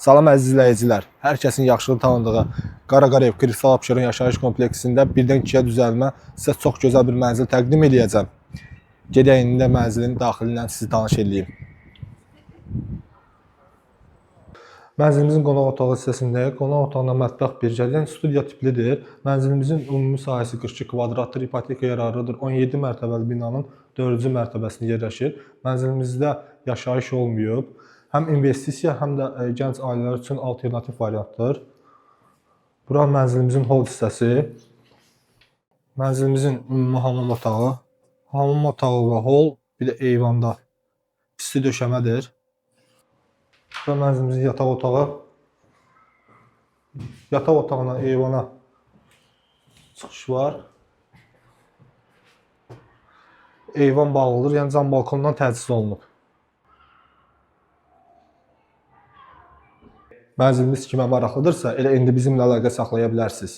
Salam əziz izləyicilər. Hər kəsin yaxşı tanıdığı Qara Qarayev Kristal Abşeron yaşayış kompleksində birdən ikiyə düzəlmə sizə çox gözəl bir mənzil təqdim eləyəcəm. Gedək indi də mənzilin daxilindən sizi tanış eləyim. Mənzilimizin qonaq otağı hissəsindəyik. Qonaq otağında mətbəx bircədir, yəni studiya tiplidir. Mənzilimizin ümumi sahəsi 42 kvadratdır, ipoteka yararlıdır. 17 mərtəbəli binanın 4-cü mərtəbəsində yerləşir. Mənzilimizdə yaşayış olmayıb. Həm investisiya, həm də gənc ailələr üçün alternativ variantdır. Bura mənzilimizin hol hissəsi. Mənzilimizin ümumi hamam otağı. Hamam otağı və hol, bir də eyvanda isti döşəmədir. Bura mənzilimizin yataq otağı. Yataq otağından eyvana çıxış var. Eyvan bağlıdır, yəni cam balkondan təchiz olunub. Mənzilimiz kimə maraqlıdırsa, elə indi bizimlə əlaqə saxlaya bilərsiniz.